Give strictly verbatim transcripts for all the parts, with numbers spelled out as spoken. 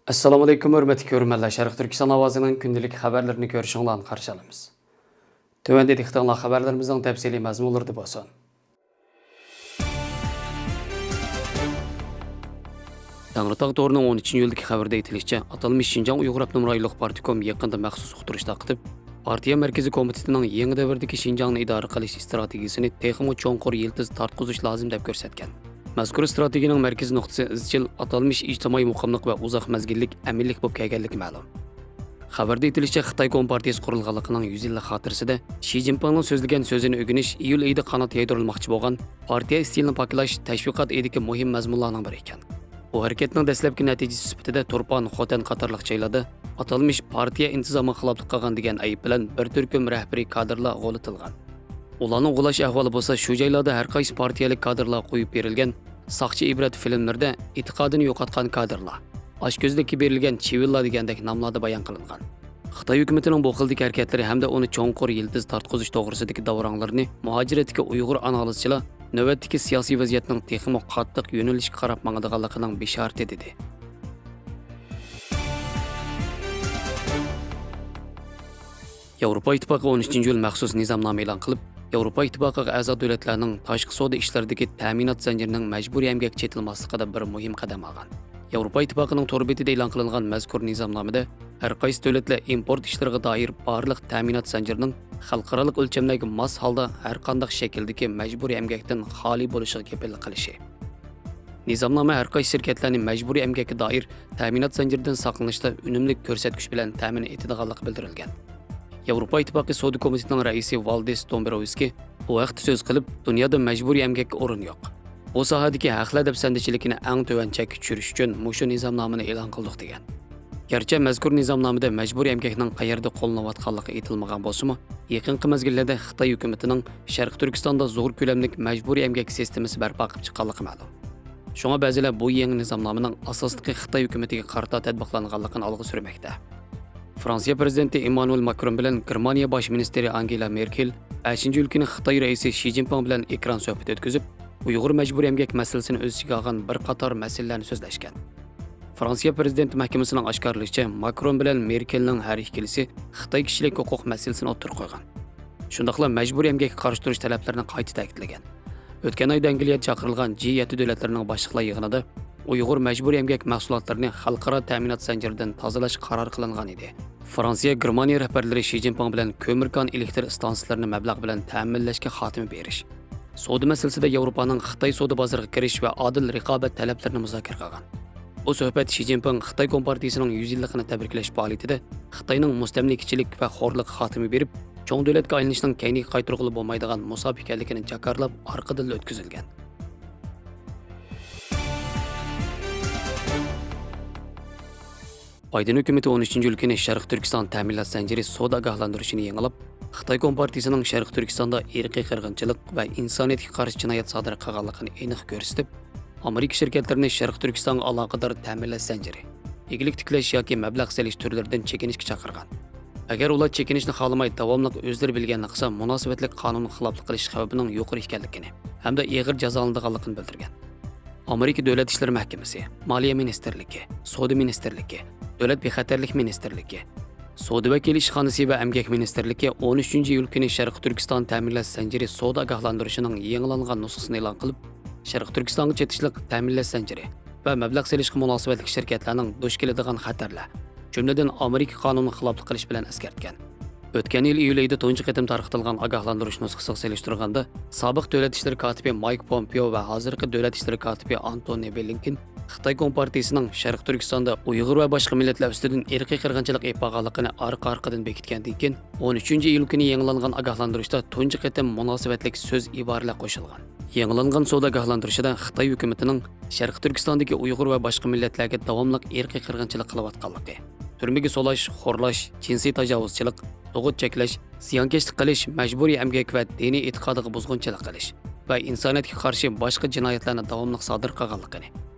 ئەسسالامۇئەلەيكۇم، ھۆرمەتلىك كۆرۈرمەنلەر، شەرقىي تۈركىستان ئاۋازىنىڭ كۈندىلىك خەۋەرلىرىنى كۆرۈشۈڭلارنى قارشى ئالىمىز. تۆۋەندە دىققىتىڭلار خەۋەرلىرىمىزنىڭ تەپسىلىي مەزمۇنلىرىدا بولسۇن. تەڭرىتاغ تورىنىڭ ئون ئۈچىنچى ئىيۇلدىكى خەۋىرىدە ئېيتىلىشىچە، ئاتالمىش شىنجاڭ ئۇيغۇر ئاپتونوم رايونلۇق پارتكوم يېقىندا مەخسۇس ئۇقتۇرۇش تارقىتىپ، پارتىيە مەركىزىي كومىتېتىنىڭ يېڭى دەۋردىكى شىنجاڭنى ئىدارە قىلىش ئىستراتېگىيىسىنى تېخىمۇ چوڭقۇر يىلتىز تارتقۇزۇش لازىم دەپ كۆرسەتكەن. مەزكۇر ئىستراتېگىيەنىڭ مەركىزىي نۇقتىسى ئىزچىل ئاتالمىش ئىجتىمائىي مۇقىملىق ۋە ئۇزاق مەزگىللىك ئەمىنلىك بولۇپ كەلگەنلىكى مەلۇم. خەۋەردە ئېيتىلىشىچە، خىتاي كومپارتىيىسى قۇرۇلغانلىقىنىڭ يۈز يىللىق خاتىرىسىدە شى جىنپىڭنىڭ سۆزلىگەن سۆزىنى ئۆگىنىش ئىيۇل ئېيىدا قانات يايدۇرۇلماقچى بولغان پارتىيە ئىستىلىنى پاكلاش تەشۋىقات ئېيىدىكى مۇھىم مەزمۇنلارنىڭ بىرى ئىكەن. بۇ ھەرىكەتنىڭ دەسلەپكى نەتىجىسى سۈپىتىدە تۇرپان، خوتەن قاتارلىق جايلاردا ئاتالمىش پارتىيە ئىنتىزامغا خىلاپلىق قىلغان دېگەن ئەيىب بىلەن بىر تۈركۈم رەھبىرىي كادىرلار غۇلىتىلغان. ئۇلارنىڭ غۇلاش ئەھۋالى بولسا شۇ جايلاردا ھەر قايسى پارتىيەلىك كادىرلارغا قويۇپ بېرىلگەن ساقچى ئىبرەت فىلىملىرىدە ئېتىقادىنى يوقاتقان كادىرلار، ئاشكۆزلۈككە بېرىلگەن چىۋىنلار دېگەندەك ناملاردا بايان قىلىنغان. خىتاي ھۆكۈمىتىنىڭ بۇ خىلدىكى ھەرىكەتلىرى ھەمدە ئۇنى چوڭقۇر يىلتىز تارتقۇزۇش توغرىسىدىكى داۋراڭلىرىنى مۇھاجىرەتتىكى ئۇيغۇر ئانالىزچىلار نۆۋەتتىكى سىياسىي ۋەزىيەتنىڭ تېخىمۇ قاتتىق يۆنىلىشكە قاراپ ماڭىدىغانلىقىنىڭ بېشارىتى دېدى. ياۋروپا ئىتتىپاقى ئون ئۈچىنچى يىل مەخسۇس نىزامنامە ئېلان قىلىپ، ياۋروپا ئىتتىپاقىغا ئەزا دۆلەتلەرنىڭ تاشقى سودا ئىشلىرىدىكى تەمىنات زەنجىرىنىڭ مەجبۇرىي ئەمگەككە چېتىلماسلىقىدا بىر مۇھىم قەدەم ئالغان. ياۋروپا ئىتتىپاقىنىڭ تور بېتىدە ئېلان قىلىنغان مەزكۇر نىزامنامىدە ھەر قايسى دۆلەتلەر ئىمپورت ئىشلىرىغا دائىر بارلىق تەمىنات زەنجىرىنىڭ خەلقئارالىق ئۆلچەملەرگە ماس ھالدا ھەر قانداق شەكىلدىكى مەجبۇرىي ئەمگەكتىن خالىي بولۇشىغا كېپىللىك قىلىشى. نىزامنامە ھەر قايسى شىركەتلەرنى مەجبۇرىي ئەمگەككە دائىر تەمىنات زەنجىرىدىن ساقلىنىشتا ئۈنۈملۈك كۆرسەتكۈچ بىلەن تەمىن ئېتىدىغانلىقى بىلدۈرۈلگەن. ياۋروپا ئىتتىپاقى سودا كومىتېتىنىڭ رەئىسى ۋالدىس دومبروۋسكىي بۇ ھەقتە سۆز قىلىپ، دۇنيادا مەجبۇرىي ئەمگەككە ئورۇن يوق. بۇ ساھەدىكى ھەقلەر دەپسەندىچىلىكىنى ئەڭ تۆۋەن چەككە چۈشۈرۈش ئۈچۈن مۇشۇ نىزامنامىنى ئېلان قىلدۇق، دېگەن. گەرچە مەزكۇر نىزامنامىدە مەجبۇرىي ئەمگەكنىڭ قەيەردە قوللىنىلىۋاتقانلىقى ئېيتىلمىغان بولسىمۇ، يېقىنقى مەزگىللەردە خىتاي ھۆكۈمىتىنىڭ شەرقىي تۈركىستاندا زور كۆلەملىك مەجبۇرىي ئەمگەك سىستېمىسى بەرپا قىلىپ چىققانلىقى مەلۇم. شۇڭا بەزىلەر بۇ يېڭى نىزامنامىنىڭ ئاساسلىقى خىتاي ھۆكۈمىتىگە قارىتا تەتبىقلانغانلىقىنى ئالغا سۈرمەكتە. فرانسىيە پىرېزىدېنتى ئېممانۇئېل ماكرون بىلەن گېرمانىيە باش مىنىستىرى ئانگېلا مېركېل بەشىنچى ئىيۇل كۈنى خىتاي رەئىسى شى جىنپىڭ بىلەن ئېكران سۆھبىتى ئۆتكۈزۈپ، ئۇيغۇر مەجبۇرىي ئەمگەك مەسىلىسىنى ئۆز ئىچىگە ئالغان بىر قاتار مەسىلىلەرنى سۆزلەشكەن. فرانسىيە پىرېزىدېنت مەھكىمىسىنىڭ ئاشكارىلىشىچە، ماكرون بىلەن مېركېلنىڭ ھەر ئىككىلىسى خىتاي كىشىلىك ھوقۇق مەسىلىسىنى ئوتتۇرىغا قويغان. شۇنداقلا مەجبۇرىي ئەمگەككە قارشى تۇرۇش تەلەپلىرىنى قايتا تەكىتلىگەن. ئۆتكەن ئايدا ئەنگلىيەدە چاقىرىلغان جى يەتتە دۆلەتلىرىنىڭ باشلىقلار يىغىنىدا ئۇيغۇر مەجبۇرىي ئەمگەك مەھسۇلاتلىرىنى خەلقئارا تەمىنات زەنجىرىدىن تازىلاش قارارى قىلىنغان ئىدى. فرانسىيە، گېرمانىيە رەھبەرلىرى شى جىنپىڭ بىلەن كۆمۈر كان ئېلېكتر ئىستانسىلىرىنى مەبلەغ بىلەن تەمىنلەشكە خاتىمە بېرىش، سودا مەسىلىسىدە ياۋروپانىڭ خىتاي سودا بازىرىغا كىرىش ۋە ئادىل رىقابەت تەلەپلىرىنى مۇزاكىرە قىلغان. بۇ سۆھبەت شى جىنپىڭ خىتاي كومپارتىيىسىنىڭ يۈز يىللىقىنى تەبرىكلەش پائالىيىتىدە خىتاينىڭ مۇستەملىكىچىلىك ۋە خورلۇققا خاتىمە بېرىپ، چوڭ دۆلەتكە ئايلىنىشنىڭ كەينىگە قايتۇرغىلى بولمايدىغان مۇساپە ئىكەنلىكىنى جاكارلاپ، ئارقىدىنلا ئۆتكۈزۈلگەن. بايدېن ھۆكۈمىتى ئون ئۈچىنچى ئىيۇل كۈنى شەرقىي تۈركىستان تەمىنات زەنجىرى سودا ئاگاھلاندۇرۇشىنى يېڭىلاپ، خىتاي كومپارتىيىسىنىڭ شەرقىي تۈركىستاندا ئىرقىي قىرغىنچىلىق ۋە ئىنسانىيەتكە قارشى جىنايەت سادىر قىلغانلىقىنى ئېنىق كۆرسىتىپ، ئامېرىكا شىركەتلىرىنى شەرقىي تۈركىستانغا ئالاقىدار تەمىنات زەنجىرى، ئىگىلىك تىكلەش ياكى مەبلەغ سېلىش تۈرلىرىدىن چېكىنىشكە چاقىرغان. ئەگەر ئۇلار چېكىنىشنى خالىماي، داۋاملىق ئۆزلىرى بىلگەننى قىلسا، مۇناسىۋەتلىك قانۇنغا خىلاپلىق قىلىش خەۋپىنىڭ يۇقىرى ئىكەنلىكىنى ھەمدە ئېغىر جازالىنىدىغانلىقىنى بىلدۈرگەن. ئامېرىكا دۆلەت ئىشلىرى مەھكىمىسى، مالىيە مىنىستىرلىكى، سودا مىنىستىرلىكى، دۆلەت بىخەتەرلىك مىنىستىرلىكى، سودا ۋەكىلى ئىشخانىسى ۋە ئەمگەك مىنىستىرلىكى ئون ئۈچىنچى ئىيۇل كۈنى شەرقىي تۈركىستان تەمىنلەش زەنجىرى سودا ئاگاھلاندۇرۇشىنىڭ يېڭىلانغان نۇسخىسىنى ئېلان قىلىپ، شەرقىي تۈركىستانغا چېتىشلىق تەمىنلەش زەنجىرى ۋە مەبلەغ سېلىشقا مۇناسىۋەتلىك شىركەتلەرنىڭ دۇچ كېلىدىغان خەتەرلەر، جۈملىدىن ئامېرىكا قانۇنىغا خىلاپلىق قىلىش بىلەن ئەسكەرتكەن. ئۆتكەن يىل ئىيۇل ئېيىدا تۇنجى قېتىم تارقىتىلغان ئاگاھلاندۇرۇش نۇسخىسىغا سېلىشتۇرغاندا، سابىق دۆلەت ئىشلىرى كاتىپى مايك پومپېئو ۋە ھازىرقى دۆلەت ئىشلىرى كاتىپى ئانتونى بلىنكېن خىتاي كومپارتىيىسىنىڭ شەرقىي تۈركىستاندا ئۇيغۇر ۋە باشقا مىللەتلەر ئۈستىدىن ئىرقىي قىرغىنچىلىق ئېلىپ بارغانلىقىنى ئارقا-ئارقىدىن بېكىتكەندىن كېيىن، ئون ئۈچىنچى ئىيۇل كۈنى يېڭىلانغان ئاگاھلاندۇرۇشتا تۇنجى قېتىم مۇناسىۋەتلىك سۆز ئىبارىلەر قوشۇلغان. يېڭىلانغان سودا ئاگاھلاندۇرۇشىدا خىتاي ھۆكۈمىتىنىڭ شەرقىي تۈركىستاندىكى ئۇيغۇر ۋە باشقا مىللەتلەرگە داۋاملىق ئىرقىي قىرغىنچىلىق قىلىۋاتقانلىقى، تۈرمىگە سولاش، خورلاش، جىنسىي تاجاۋۇزچىلىق، تۇغۇت چەكلەش، زىيانكەشلىك قىلىش، مەجبۇرىي ئەمگەك ۋە دىنىي ئېتىقادىغا بۇزغۇنچىلىق قىلىش ۋە ئىنسانىيەتكە قارشى باشقا جىنايەتلەرنى داۋاملىق سادىر قىلغانلىقىنى،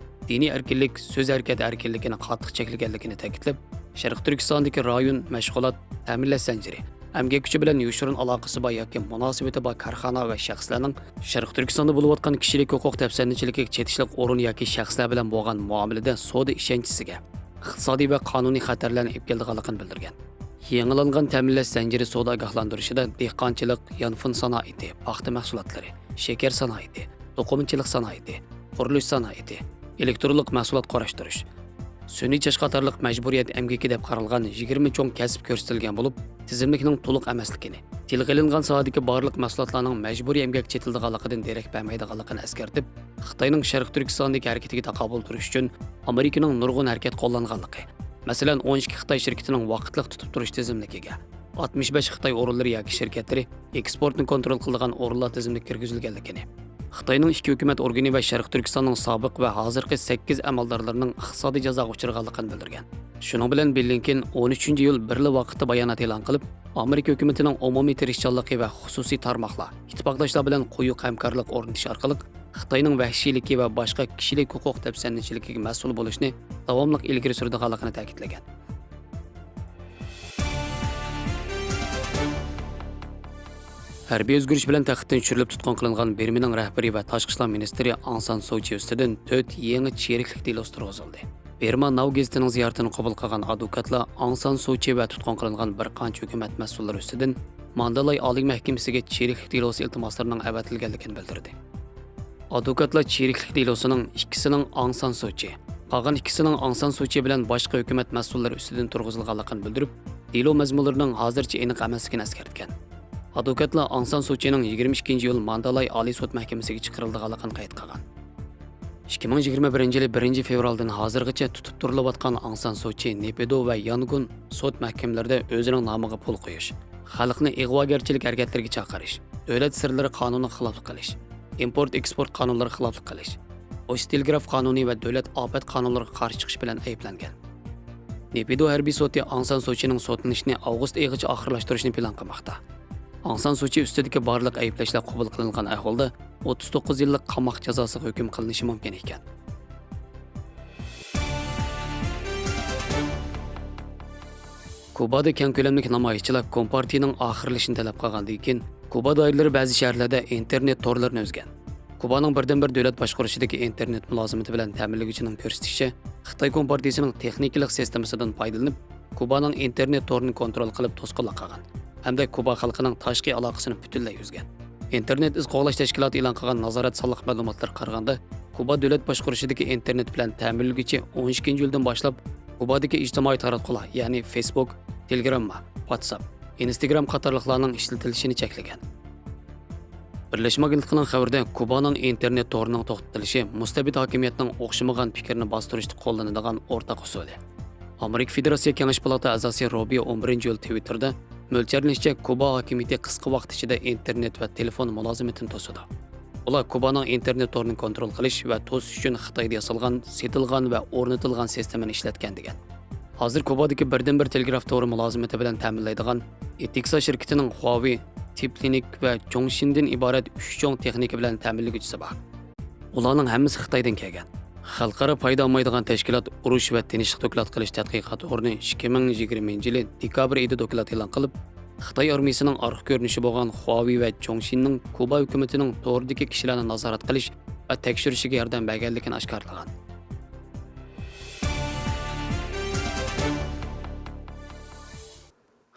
دىنىي ئەركىنلىك، سۆز ھەرىكەت ئەركىنلىكىنى قاتتىق چەكلىگەنلىكىنى تەكىتلەپ، شەرقىي تۈركىستاندىكى رايون، مەشغۇلات، تەمىنلەش زەنجىرى، ئەمگەك كۈچى بىلەن يوشۇرۇن ئالاقىسى بار ياكى مۇناسىۋىتى بار كارخانا ۋە شەخسلەرنىڭ شەرقىي تۈركىستاندا بولۇۋاتقان كىشىلىك ھوقۇق دەپسەندىچىلىكىگە چېتىشلىق ئورۇن ياكى شەخسلەر بىلەن بولغان مۇئامىلىدە سودا ئىشەنچىسىگە، ئىقتىسادىي ۋە قانۇنىي خەتەرلەرنى ئېلىپ كېلىدىغانلىقىنى بىلدۈرگەن. يېڭىلانغان تەمىنلەش زەنجىرى سودا ئاگاھلاندۇرۇشىدا دېھقانچىلىق، يانفون سانائىتى، پاختا مەھسۇلاتلىرى، شېكەر سانائىتى، توقۇمىچىلىق سانائىتى، قۇرۇلۇش سانائىتى، ئېلېكترونلۇق مەھسۇلات قۇراشتۇرۇش، سۈنئىي چاچ قاتارلىق مەجبۇرىيەت ئەمگىكى دەپ قارالغان يىگىرمە چوڭ كەسىپ كۆرسىتىلگەن بولۇپ، تىزىملىكنىڭ تولۇق ئەمەسلىكىنى، تىلغا ئېلىنغان ساھەدىكى بارلىق مەھسۇلاتلارنىڭ مەجبۇرىي ئەمگەككە چېتىلىدىغانلىقىدىن دېرەك بەرمەيدىغانلىقىنى ئەسكەرتىپ، خىتاينىڭ شەرقىي تۈركىستاندىكى ھەرىكىتىگە تاقابىل تۇرۇش ئۈچۈن ئامېرىكىنىڭ نۇرغۇن ھەرىكەت قوللانغانلىقى، مەسىلەن، ئون ئىككى خىتاي شىركىتىنىڭ ۋاقىتلىق تۇتۇپ تۇرۇش تىزىملىكىگە، ئاتمىش بەش خىتاي ئورۇنلىرى ياكى شىركەتلىرى ئېكسپورتنى كونترول قىلىدىغان ئورۇنلار تىزىملىكىگە كىرگۈزۈلگەنلىكىنى، خىتاينىڭ ئىككى ھۆكۈمەت ئورگىنى ۋە شەرقىي تۈركىستاننىڭ سابىق ۋە ھازىرقى سەككىز ئەمەلدارلىرىنىڭ ئىقتىسادىي جازاغا ئۇچرىغانلىقىنى بىلدۈرگەن. شۇنىڭ بىلەن بلىنكېن ئون ئۈچىنچى ئىيۇل بىرلا ۋاقىتتا بايانات ئېلان قىلىپ، ئامېرىكا ھۆكۈمىتىنىڭ ئومۇمىي تىرىشچانلىقى ۋە خۇسۇسىي تارماقلار، ئىتتىپاقداشلار بىلەن قويۇق ھەمكارلىق ئورنىتىش ئارقىلىق خىتاينىڭ ۋەھشىيلىكى ۋە باشقا كىشىلىك ھوقۇق دەپسەندىچىلىكىگە مەسئۇل بولۇشنى داۋاملىق ئىلگىرى سۈرىدىغانلىقىنى تەكىتلىگەن. ھەربىي ئۆزگىرىش بىلەن تەختتىن چۈشۈرۈلۈپ تۇتقۇن قىلىنغان بىرمىنىڭ رەھبىرى ۋە تاشقى ئىشلار مىنىستىرى ئاڭ سان سۇچى ئۈستىدىن تۆت يېڭى چىرىكلىك دېلوسى تۇرغۇزۇلدى. بىرما ناۋ گېزىتىنىڭ زىيارىتىنى قوبۇل قىلغان ئادۋوكاتلار ئاڭ سان سۇچى ۋە تۇتقۇن قىلىنغان بىر قانچە ھۆكۈمەت مەسئۇللىرى ئۈستىدىن ماندالاي ئالىي مەھكىمىسىگە چىرىكلىك دېلوسى ئىلتىماسلىرىنىڭ ئەۋەتىلگەنلىكىنى بىلدۈردى. ئادۋوكاتلار چىرىكلىك دېلوسىنىڭ ئىككىسىنىڭ ئاڭ سان سۇچى، قالغان ئىككىسىنىڭ ئاڭ سان سۇچى بىلەن باشقا ھۆكۈمەت مەسئۇللىرى ئۈستىدىن تۇرغۇزۇلغانلىقىنى بىلدۈرۈپ، دېلو مەزمۇنلىرىنىڭ ھازىرچە ئېنىق ئەمەسلىكىنى ئەسكەرتكەن. ئادۋوكاتلار ئاڭ سان سۇچىنىڭ يىگىرمە ئىككىنچى ئىيۇل ماندالاي ئالىي سوت مەھكىمىسىگە چىقىرىلىدىغانلىقىنى قەيت قىلغان. ئىككى مىڭ يىگىرمە بىرىنچى يىلى بىرىنچى فېۋرالدىن ھازىرغىچە تۇتۇپ تۇرۇلۇۋاتقان ئاڭ سان سۇچى نېپىدو ۋە يانگۇن سوت مەھكىمىلىرىدە ئۆزىنىڭ نامىغا پۇل قويۇش، خەلقنى ئىغۋاگەرچىلىك ھەرىكەتلىرىگە چاقىرىش، دۆلەت سىرلىرى قانۇنىغا خىلاپلىق قىلىش، ئىمپورت ئېكسپورت قانۇنلىرىغا خىلاپلىق قىلىش، پوچتا تېلېگراف قانۇنى ۋە دۆلەت ئاپەت قانۇنلىرىغا قارشى چىقىش بىلەن ئەيىبلەنگەن. نېپىدو ھەربىي سوتى ئاڭ سان سۇچىنىڭ سوتلىنىشىنى ئاۋغۇست ئېيىغىچە ئاخىرلاشتۇرۇشنى پىلان قىلماقتا. ئاڭ سان سۇچى ئۈستىدىكى بارلىق ئەيىبلەشلەر قوبۇل قىلىنغان ئەھۋالدا، ئوتتۇز توققۇز يىللىق قاماق جازاسىغا ھۆكۈم قىلىنىشى مۇمكىن ئىكەن. كۇبادا كەڭ كۆلەملىك نامايىشچىلار كومپارتىيىنىڭ ئاخىرلىشىشىنى تەلەپ قىلغاندىن كېيىن، كۇبا دائىرىلىرى بەزى شەھەرلەردە ئىنتېرنېت تورلىرىنى ئۈزگەن. كۇبانىڭ بىردىنبىر دۆلەت باشقۇرۇشىدىكى ئىنتېرنېت مۇلازىمىتى بىلەن تەمىنلىگۈچىنىڭ كۆرسىتىشىچە، خىتاي كومپارتىيىسىنىڭ تېخنىكىلىق سىستېمىسىدىن پايدىلىنىپ، كۇبانىڭ ئىنتېرنېت تورىنى كونترول قىلىپ توسقۇنلۇق قىلغان ھەمدە كۇبا خەلقىنىڭ تاشقى ئالاقىسىنى پۈتۈنلەي ئۈزگەن. ئىنتېرنېت ئىز قوغلاش تەشكىلاتى ئېلان قىلغان نازارەت سانلىق مەلۇماتلىرىغا قارىغاندا، كۇبا دۆلەت باشقۇرۇشىدىكى ئىنتېرنېت بىلەن تەمىنلىگۈچى ئون ئىككىنچى ئىيۇلدىن باشلاپ كۇبادىكى ئىجتىمائىي تاراتقۇلار، يەنى فېيسبۇك، تېلېگرامما، ۋاتساپ، ئىنستاگرام قاتارلىقلارنىڭ ئىشلىتىلىشىنى چەكلىگەن. بىرلەشمە ئاگېنتلىقىنىڭ خەۋىرىدە، كۇبانىڭ ئىنتېرنېت تورىنىڭ توختىتىلىشى مۇستەبىت ھاكىمىيەتنىڭ ئوخشىمىغان پىكىرنى باستۇرۇشتا قوللىنىدىغان ئورتاق ئۇسۇلى. ئامېرىكا فېدېراتسىيە كېڭەش پالاتا ئەزاسى روبىيو ئون بىرىنچى ئىيۇل تىۋىتتېردا، مۆلچەرلىنىشىچە، كۇبا ھاكىمىيىتى قىسقا ۋاقىت ئىچىدە ئىنتېرنېت ۋە تېلېفون مۇلازىمىتىنى توسىدۇ. ئۇلار كۇبانىڭ ئىنتېرنېت تورىنى كونترول قىلىش ۋە توسۇش ئۈچۈن خىتايدا ياسالغان، سېتىلغان ۋە ئورنىتىلغان سىستېمىنى ئىشلەتكەن، دېگەن. ھازىر كۇبادىكى بىردىنبىر تېلېگراف تورى مۇلازىمىتى بىلەن تەمىنلەيدىغان ئېتىكسا شىركىتىنىڭ خۇاۋېي، تېپلىنىك ۋە چوڭشىندىن ئىبارەت ئۈچ چوڭ تېخنىكا بىلەن تەمىنلىگۈچىسى بار. ئۇلارنىڭ ھەممىسى خىتايدىن كەلگەن. خەلقئارا پايدا ئالمايدىغان تەشكىلات ئۇرۇش ۋە تىنچلىق دوكلات قىلىش تەتقىقات ئورنى ئىككى مىڭ يىگىرمىنچى يىلى دېكابىر ئېيىدا دوكلات ئېلان قىلىپ، خىتاي ئارمىيىسىنىڭ ئارقا كۆرۈنۈشى بولغان خۇاۋېي ۋە چوڭشىننىڭ كۇبا ھۆكۈمىتىنىڭ توردىكى كىشىلەرنى نازارەت قىلىش ۋە تەكشۈرۈشىگە ياردەم بەرگەنلىكىنى ئاشكارىلىغان.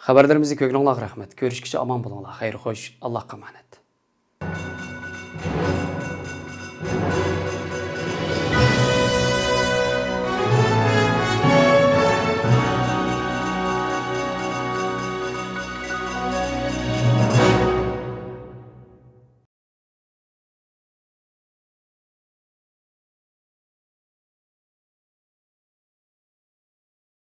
خەۋەرلىرىمىزنى كۆرگىنىڭلارغا رەھمەت. كۆرۈشكىچە ئامان بولۇڭلار. خەير خوش. ئاللاھقا ئامانەت.